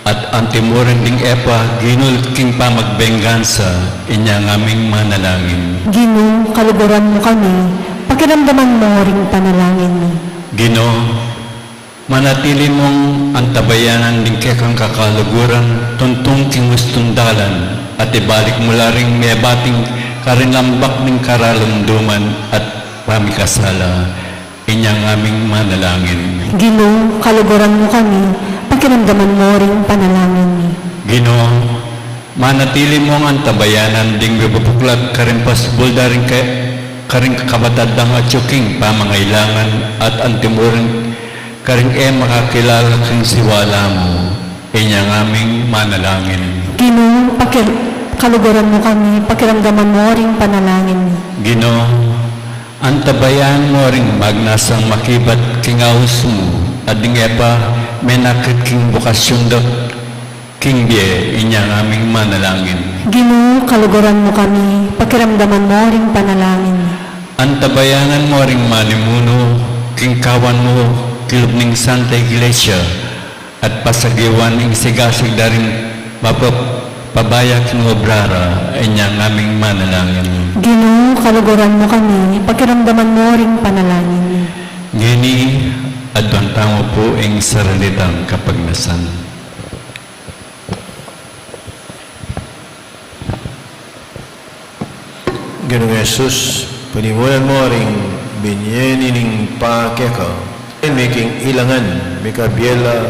at antimuran ding e pa ginulut king pamagbengansa. Inya ngaming manalangin. Ginu, kaluguran mu kami, pakiramdaman mu ring panalangin mi. Ginu, manatili mung antabayanan ding kekang kakaluguran, tuntung king ustung dalan, at ibalik mu la ring mebating karin lambak ning karalumduman at pamikasala. Inya ngaming manalangin. Ginu, kaluguran mu kami, pakiramdaman mu ring panalangin mi. Ginu, Manatili mung antabayanan ding mibubuklat karing pasbul da ring ka-, karing kakabatad dang atyu king pamangailangan at antimurin karing e makakilala king siwala mu, inya ngaming manalangin. Ginu, pakir-, kaluguran mu kami, pakiramdaman mu ring panalangin mi. Ginu, antabayanan mu ring magnasang makibat king aus mu, at ding e pa menakit king bokasyun da king bie, inya ngaming manalangin. Ginu, kaluguran mu kami, pakiramdaman mu ring panalangin mi. Antabayanan mu ring manimunu king kawan mu king lub ning Santa Iglesia, at pasagiwan ing sigasig da ring mapapabaya king obra ra, inya ngaming manalangin. Ginu, kaluguran mu kami, pakiramdaman mu ring panalangin mi. Ngeni, adwan tamu pu ing saralitang kapagnasan. Ginung Jesus, panimunan mu ring binie nining pa keka, e mi king ilangan mikabie la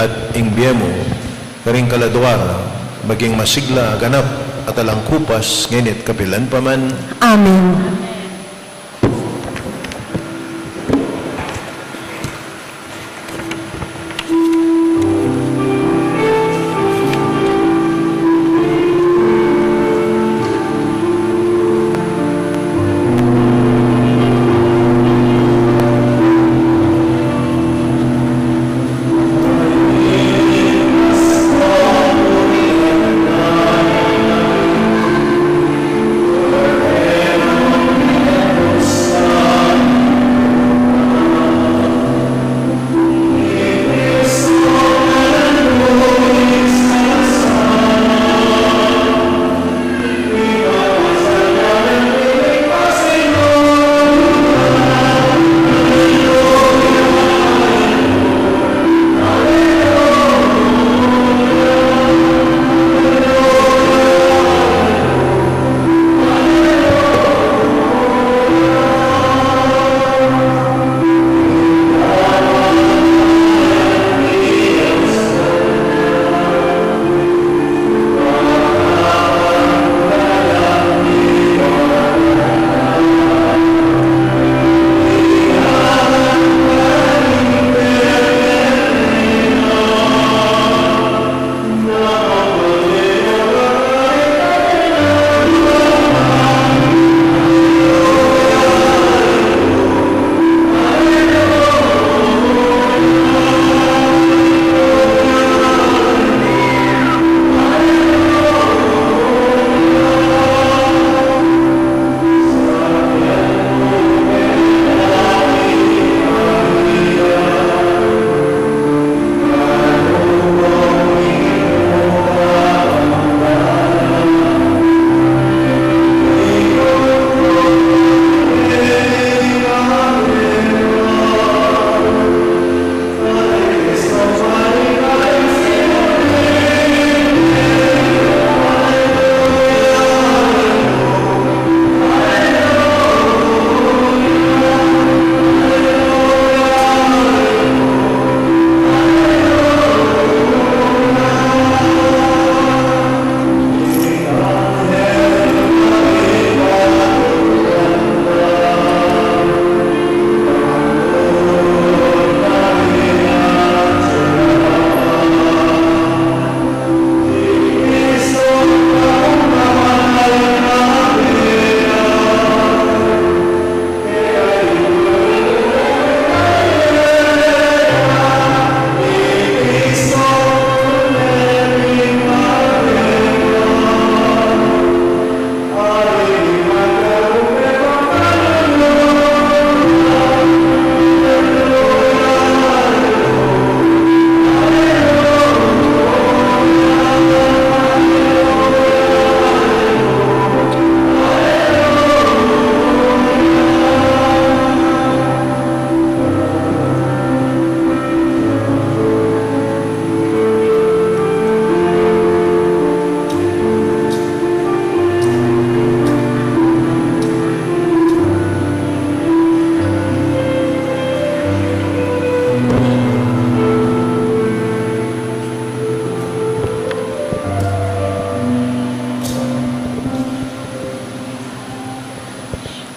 at ing bie mu karing kaladua ra, maging masigla a ganap at alang kupas, ngeni at kapilan pa man. Amen.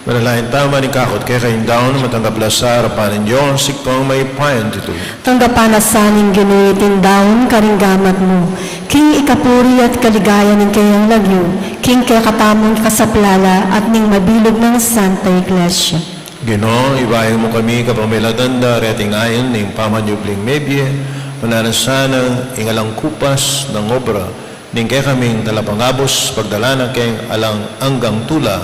Manalangin tamu. Ing kakut keka ing daun, matanggap la sa arapan ning Dios Ibpang mayupayang tutu. Tanggapan na sa ning Ginu iting daun karing gamat mu, king ikapuri at kaligaya ning keyang lagyu, king kekatamung kasaplalan at ning mabilug nang Santa Iglesia. Ginu, ibayu mu kami kapamilatan da reting ain ning pamanyubling mebie, mananu sana ing alang kupas nang obra ning kekaming talapangabus, pagdala na keng alang anggang tula,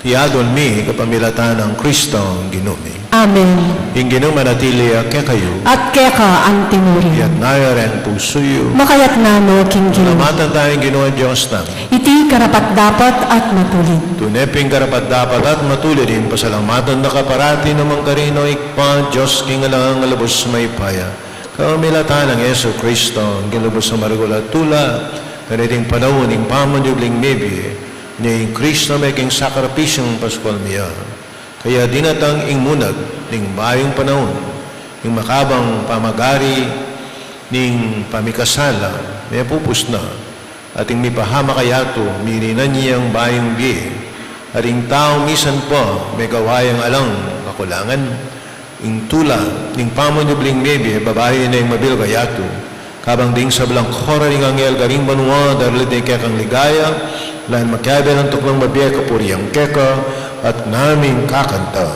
yadwan mi kapamilatan nang Kristong Ginu mi. Amen. Ing Ginu manatili ya kekayu. At keka antimurin. Iyatas yu reng pusu yu. Makayatas no king Ginu. Pasalamatan taya ing Ginung Dios tamu. Iti karapat-dapat at matulid. Tune pin karapat-dapat at matulid ing pasalamatan da ka parati nung mangkarin, O Ibpa, Dios king alang angga, lubus mayupaya. Kapamilatan nang Jesucristo, king lubus a maragul a tula, kaniting panaun ning pamanyubling mebie, ning Kristo mi king sakripisyung Paskual mi ya. Kaya dinatang ing munag ning bayung panaun, ing makabang pamagari ning pamikasala, mepupus na, at ing mipahamak a yatu, mirinan yang bayung bie, at ing tau misan pa megawa yang alang kakulangan. Ing tula ning pamanyubling mebie, babayu na ing mabilug a yatu. Kabang ding sablang kora ring anghel karing banua, daralit ne kekang ligaya, lan makiabe nang tuknang mabie kapurian keka, at ngaming kakanta.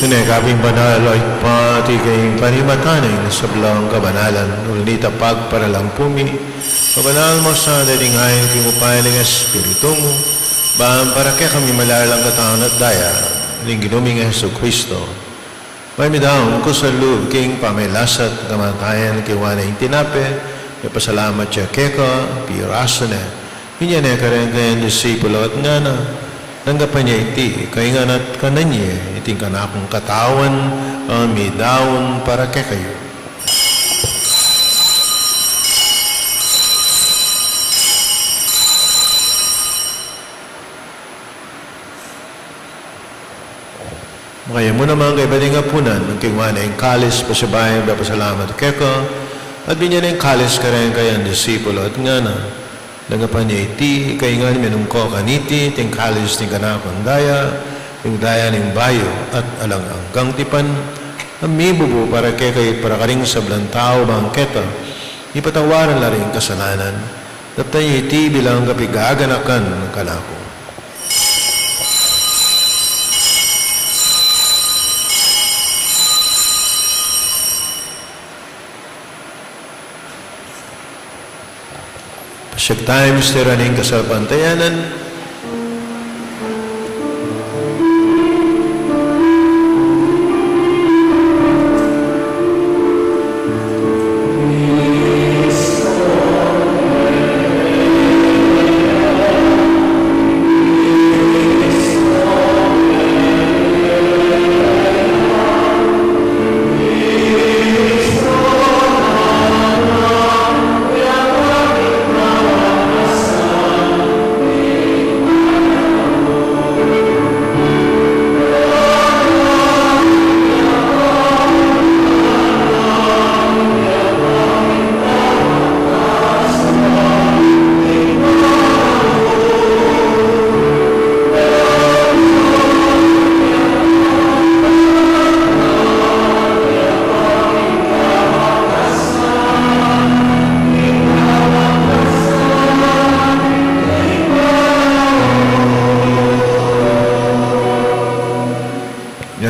Nune kapin banal, O Ibpa, iti ing panimatan ning sablang kabanalan, uling ita pagparalampu mi, kabanal mo sa ding ain king upaya ning Espiritu mu, ban para kekami malalang katawan at daya ning Ginu ming Jesucristo. Mayap mi daun kusang lub king pamagkasakit at kamatayan, kinuan ne ing tinape, mipasalamat ya keka, pirasu ne, inya ne kareng kayang disipulo at ngana: Tanggapan ye iti, kayabe ngan at kanan ye, iti ing kanakung katawan, a midaun para kekayu. Makanyan mu naman kaybat ding apunan, nung kinuan ne ing kalis, pasibayu ya mipasalamat keka, at binye ne ing kalis kareng kayang disipulo at ngana: Tanggapan ye iti, kayabe ngan at minum ko kaniti, iti ing kalis ning kanakung daya, ing daya ning bayu at alang anggang tipan, a mibubu para kekayu at para karing sablang tau, ban keta mipatawad la ring kasalanan. Daptan ye iti bilang kapaganakan kanaku. Pasyag taya misteryu ning kasalpantayanan.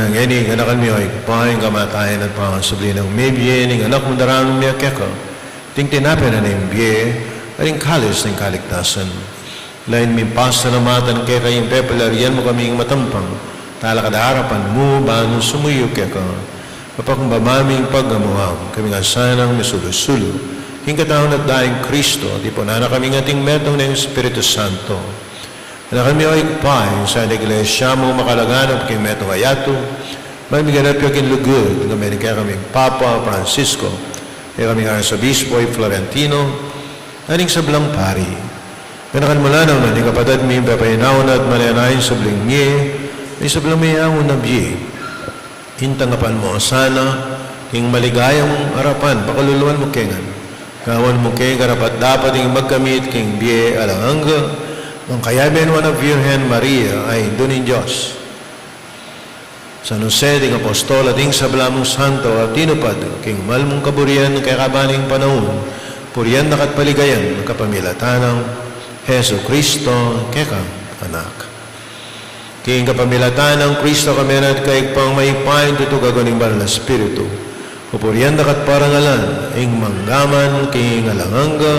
Ngeni, ganakan mi, o Ibpa, ing kamatayan at pangasubli nang mebie ning Anak mung daraun mi keka, ding tinape na ning bie, at ding kalis ning kaligtasan. Lain ming pasalamatan keka ing pepalarian mu kaming matampang, talakad arapan mu, ban sumuyu keka. Kapagpakumbaba ming pagamuan, kami ngan sanang misulu-sulu king katawan at daya nang Kristo, tipunan na kaming ating metung ning Espiritu Santo. Ganakan mi, o Ibpa, ing Santa Iglesia mung makalaganap king metung a yatu, ban miganap ya king lugud, kami ning kekaming Papa Francisco, kekaming Arsobispo i Florentino, at ning sablang pari. Ganakan mu la naman ing kapatad ming pepainawa na at manenaya ing sablang mie, ing sablang meangu na bie. Ing tanggapan mu la sana king maligayang arapan, pakaluluan mu ke ngan. Gawan mu keng karapat-dapat ing magkamit king bie alang angga, mangkayabe na Nuan a Virgen Maria, a Indu ning Dios, San Jose, ding apostol, at ding sabla mung santo a tinupad king mal mung kaburian kekaba ning panaun, purian da ka at paligayan kapamilatan nang Jesucristo, kekang Anak. King kapamilatan nang Kristo, kambe na at kaybat ning Ibpang mayupaya, tutukagan ning Banal a Espiritu, pupurian da ka at parangalan, ing mangga man king alang angga.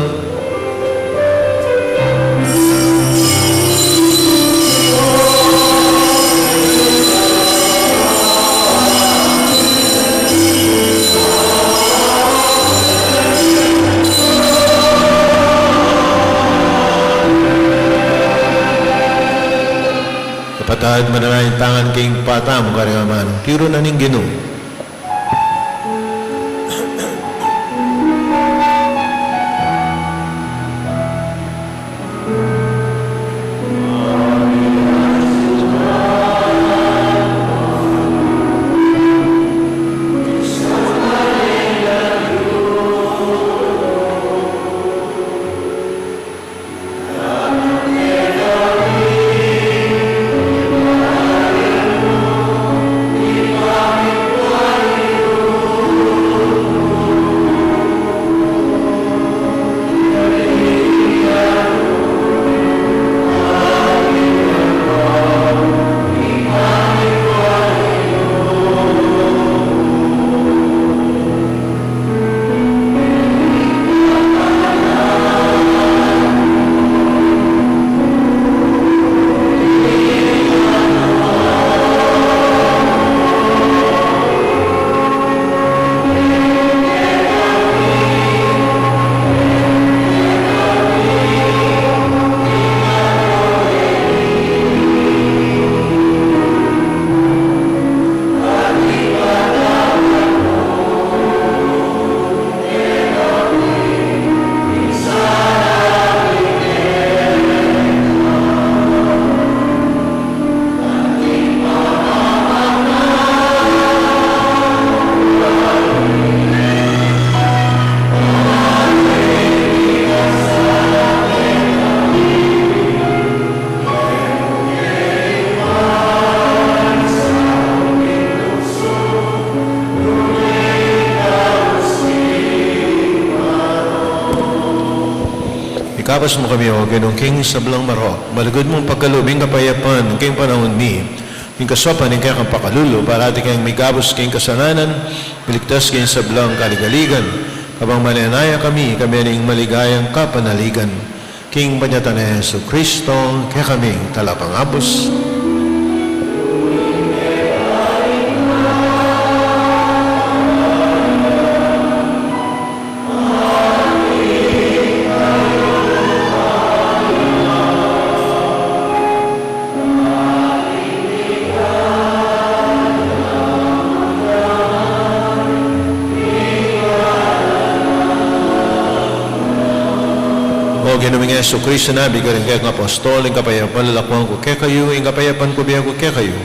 Kapatad, manalangin tamu king patamu karing Ama nang tiru na ning Ginu. Ikabus mu kami, O Ginu, king sablang marok. Malugud mung pagkalub ing kapayapan king panaun mi, king kasaupan ning kekang pakalulu, parati keng mikabus king kasalanan, miligtas king sablang kaligaligan, kabang manenaya kami, kambe ning maligayang kapanaligan. King panyatang nang Jesucristo, kekaming talapangabus. O Ginu ming Jesucristo, a bibie karing kekang apostol ing kapayapan, lalakuan ku kekayu, ing kapayapan ku bie ku kekayu.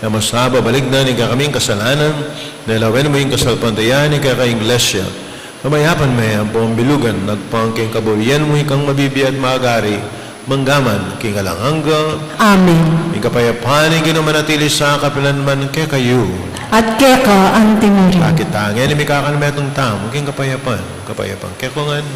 E mu sa babalikdan ing kekaming kasalanan, nune lawen mu ing kasalpantayanan ning kekang Iglesia. Kamayapan me ampong bilugan, agpang king kaburian mu, ikang mabibie at magari, mangga man king alang angga. Amen. Ing kapayapan ning Ginu manatili sa kapilan man kekayu. At keka anti mu rin. Akit tamu ngeni ing mikakanmetung tamu king kapayapan, kapayapan kekongan.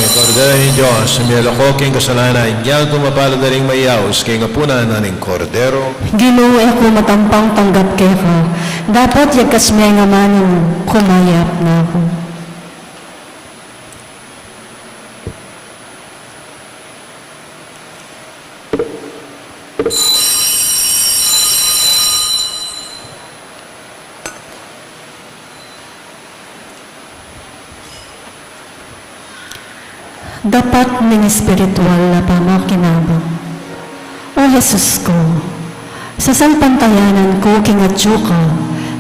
Kordero ning Dios, a mialako king kasalanan, inyaltu mapalad a ring mayaus king apunan na ning Kordero. Ginu, e ku matampang tanggap keka, dapot yagkas me ing amanu mu, kumayap na ku. Dapat ning espiritual a pamakinabang. O Jesus ku, sasalpantayanan ku king atyu ka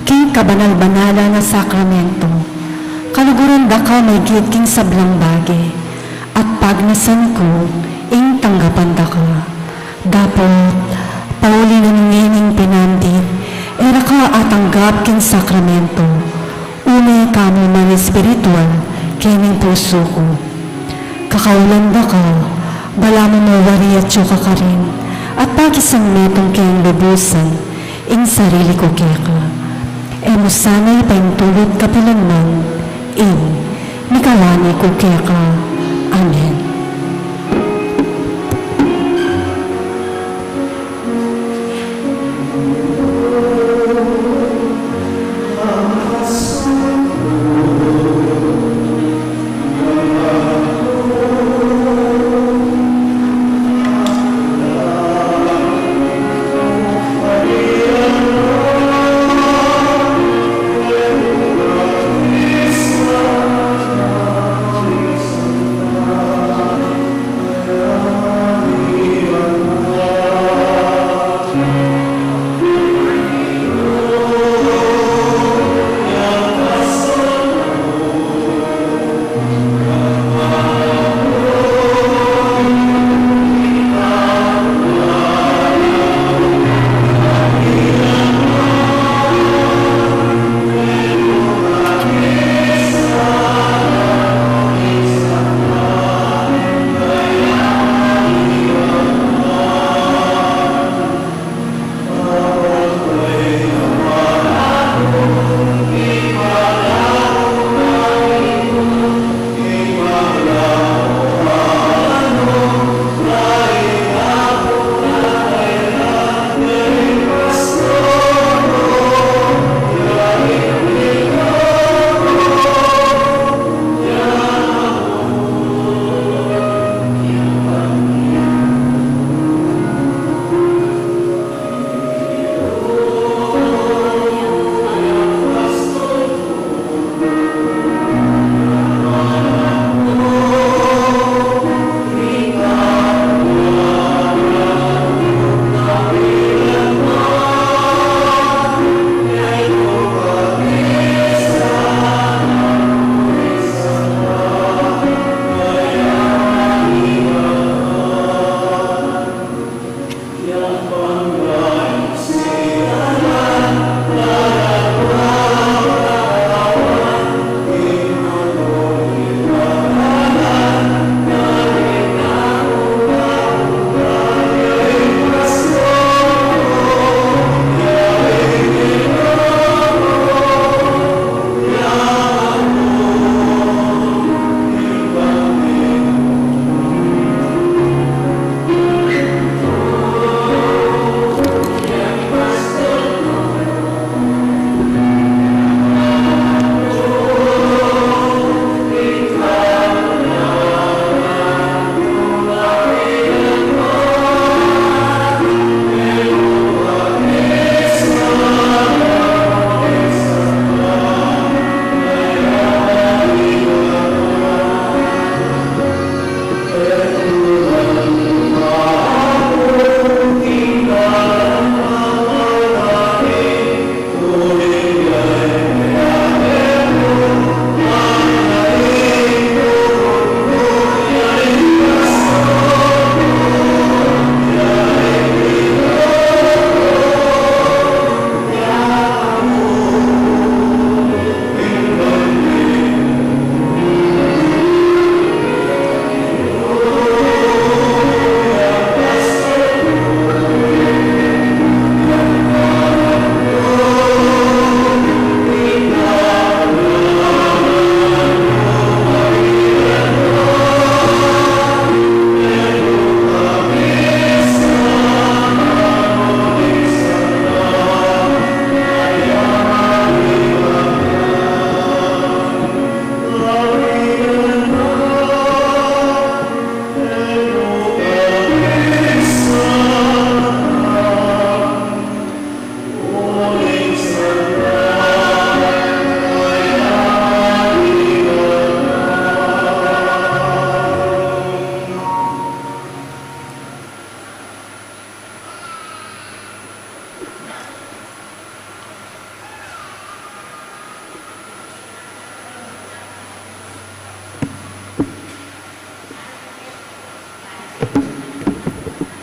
king kabanal-banalan a sakramento, kaluguran da ka maygit king sablang bage, at pagnasan ku ing tanggapan da ka. Dapot, pauli na ning ngening pinandit, e ra ka atanggap king sakramento, ume ka mu man espiritual kening pusu ku. Kakaulan da ka, balamu mu wari atyu ka karin, at pakisan metung keng lubusan ing sarili ku keka. E mu sana ipaintulut kapilan man ing mikalani ku keka. Amen.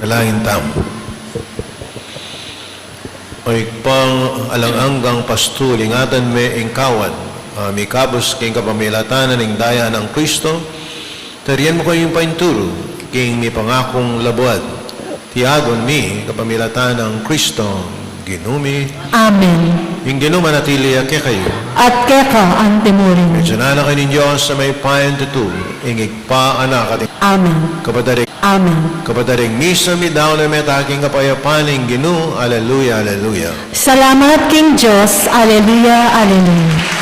Langin tamu. O Ibpang alang anggang pastul, ingatan me ing kawan a mikabus king kapamilatan ning daya nang Kristo, tarian mu kayung painturu king mipangakung labuad. Iti aduan mi kapamilatan nang Kristo, Ginu mi. Amen. Ing Ginu manatili ya kekayu. At keka antimurin. Ing Dios a mayupayang tutu, ing Ibpa, Anak, at Amen. Kabadari. Amen. Kabadaring misa, midaun na meta king kapayapan ning Ginu. Aleluya, aleluya. Salamat king Dios. Aleluya, aleluya.